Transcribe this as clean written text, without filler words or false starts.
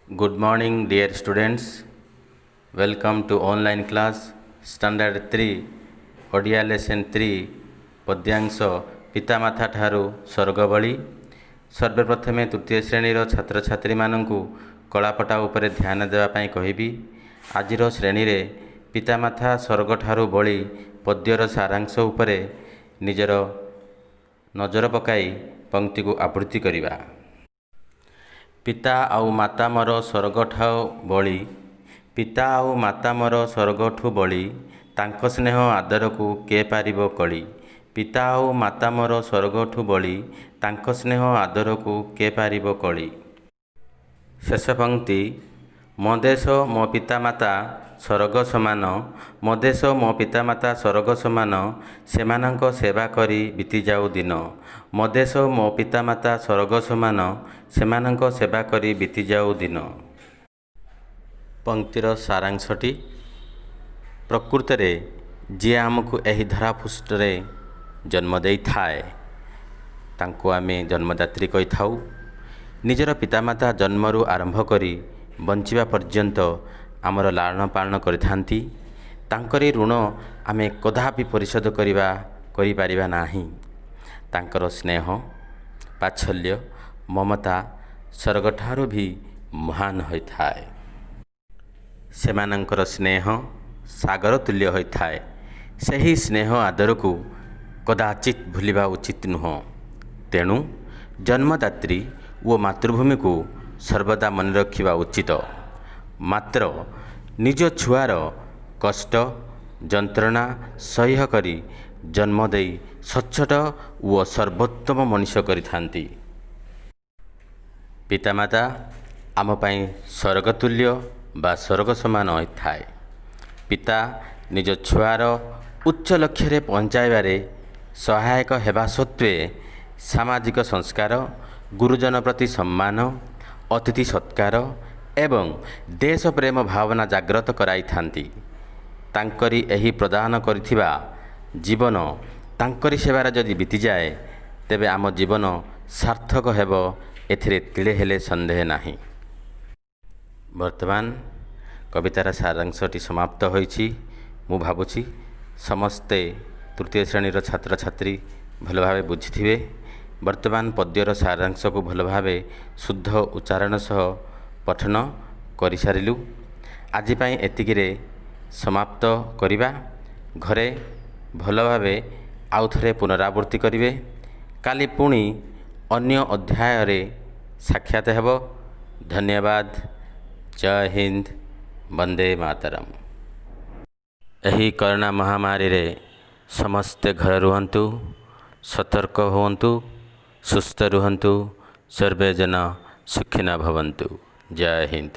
Good morning, dear students. Welcome to online class Standard 3, Odia Lesson 3, ପଦ୍ୟାଂଶ ପିତାମାତା ଠାରୁ ସ୍ୱର୍ଗ ବଳି। ସର୍ବପ୍ରଥମେ ତୃତୀୟ ଶ୍ରେଣୀର ଛାତ୍ରଛାତ୍ରୀମାନଙ୍କୁ କଳାପଟା ଉପରେ ଧ୍ୟାନ ଦେବା ପାଇଁ କହିବି। ଆଜିର ଶ୍ରେଣୀରେ ପିତାମାତା ସ୍ୱର୍ଗଠାରୁ ବଳି ପଦ୍ୟର ସାରାଂଶ ଉପରେ ନିଜର ନଜର ପକାଇ ପଂକ୍ତିକୁ ଆବୃତ୍ତି କରିବା। ପିତା ଆଉ ମାତା ମୋର ସ୍ୱର୍ଗଠୁ ବଳି, ପିତା ଆଉ ମାତା ମୋର ସ୍ୱର୍ଗଠୁ ବଳି, ତାଙ୍କ ସ୍ନେହ ଆଦରକୁ କେ ପାରିବ କଳି। ପିତା ଆଉ ମାତା ମୋର ସ୍ୱର୍ଗଠୁ ବଳି, ତାଙ୍କ ସ୍ନେହ ଆଦରକୁ କେ ପାରିବ କଳି। ଶେଷ ପଂକ୍ତି, ମୋ ଦେଶ ମୋ ପିତାମାତା ସ୍ୱର୍ଗ ସମାନ, ମୋ ଦେଶ ମୋ ପିତାମାତା ସ୍ୱର୍ଗ ସମାନ, ସେମାନଙ୍କ ସେବା କରି ବିତିଯାଉ ଦିନ। ମୋ ଦେଶ ମୋ ପିତାମାତା ସ୍ୱର୍ଗ ସମାନ, ସେମାନଙ୍କ ସେବା କରି ବିତିଯାଉ ଦିନ। ପଂକ୍ତିର ସାରାଂଶଟି, ପ୍ରକୃତରେ ଯିଏ ଆମକୁ ଏହି ଧରାପୃଷ୍ଠରେ ଜନ୍ମ ଦେଇଥାଏ, ତାଙ୍କୁ ଆମେ ଜନ୍ମଦାତ୍ରୀ କହିଥାଉ। ନିଜର ପିତାମାତା ଜନ୍ମରୁ ଆରମ୍ଭ କରି ବଞ୍ଚିବା ପର୍ଯ୍ୟନ୍ତ ଆମର ଲାଳନ ପାଳନ କରିଥାନ୍ତି। ତାଙ୍କରି ଋଣ ଆମେ କଦାପି ପରିଶୋଧ କରିପାରିବା ନାହିଁ। ତାଙ୍କର ସ୍ନେହ, ବାତ୍ସଲ୍ୟ, ମମତା ସ୍ୱର୍ଗଠାରୁ ବି ମହାନ ହୋଇଥାଏ। ସେମାନଙ୍କର ସ୍ନେହ ସାଗର ତୁଲ୍ୟ ହୋଇଥାଏ। ସେହି ସ୍ନେହ ଆଦରକୁ କଦାଚିତ ଭୁଲିବା ଉଚିତ ନୁହଁ। ତେଣୁ ଜନ୍ମଦାତ୍ରୀ ଓ ମାତୃଭୂମିକୁ ସର୍ବଦା ମନେ ରଖିବା ଉଚିତ। ମାତ୍ର ନିଜ ଛୁଆର କଷ୍ଟ ଯନ୍ତ୍ରଣା ସହ୍ୟ କରି ଜନ୍ମ ଦେଇ ସଚ୍ଚୋଟ ଓ ସର୍ବୋତ୍ତମ ମଣିଷ କରିଥାନ୍ତି। ପିତାମାତା ଆମ ପାଇଁ ସ୍ୱର୍ଗ ତୁଲ୍ୟ ବା ସ୍ୱର୍ଗ ସମାନ ହୋଇଥାଏ। ପିତା ନିଜ ଛୁଆର ଉଚ୍ଚ ଲକ୍ଷ୍ୟରେ ପହଞ୍ଚାଇବାରେ ସହାୟକ ହେବା ସତ୍ତ୍ୱେ ସାମାଜିକ ସଂସ୍କାର, ଗୁରୁଜନ ପ୍ରତି ସମ୍ମାନ, ଅତିଥି ସତ୍କାର ଏବଂ ଦେଶ ପ୍ରେମ ଭାବନା ଜାଗ୍ରତ କରାଇଥାନ୍ତି। ତାଙ୍କରି ଏହି ପ୍ରଦାନ କରିଥିବା ଜୀବନ ତାଙ୍କରି ସେବାରେ ଯଦି ବିତିଯାଏ, ତେବେ ଆମ ଜୀବନ ସାର୍ଥକ ହେବ, ଏଥିରେ ତିଳେ ହେଲେ ସନ୍ଦେହ ନାହିଁ। ବର୍ତ୍ତମାନ କବିତାର ସାରାଂଶଟି ସମାପ୍ତ ହୋଇଛି। ମୁଁ ଭାବୁଛି ସମସ୍ତେ ତୃତୀୟ ଶ୍ରେଣୀର ଛାତ୍ରଛାତ୍ରୀ ଭଲ ଭାବେ ବୁଝିଥିବେ। ବର୍ତ୍ତମାନ ପଦ୍ୟର ସାରାଂଶକୁ ଭଲ ଭାବେ ଶୁଦ୍ଧ ଉଚ୍ଚାରଣ ସହ ପଠନ କରିସାରିଲୁ। ଆଜି ପାଇଁ ଏତିକିରେ ସମାପ୍ତ କରିବା। ଘରେ ଭଲ ଭାବେ ଆଉ ଥରେ ପୁନରାବୃତ୍ତି କରିବେ। କାଲି ପୁଣି ଅନ୍ୟ ଅଧ୍ୟାୟରେ ସାକ୍ଷାତ ହେବ। ଧନ୍ୟବାଦ। ଜୟ ହିନ୍ଦ। ବନ୍ଦେ ମାତରମ୍। ଏହି କରୋନା ମହାମାରୀରେ ସମସ୍ତେ ଘରେ ରୁହନ୍ତୁ, ସତର୍କ ହୁଅନ୍ତୁ, ସୁସ୍ଥ ରୁହନ୍ତୁ। ସର୍ବେ ଜନ ସୁଖିନଃ ଭବନ୍ତୁ। ଜୟ ହିନ୍ଦ।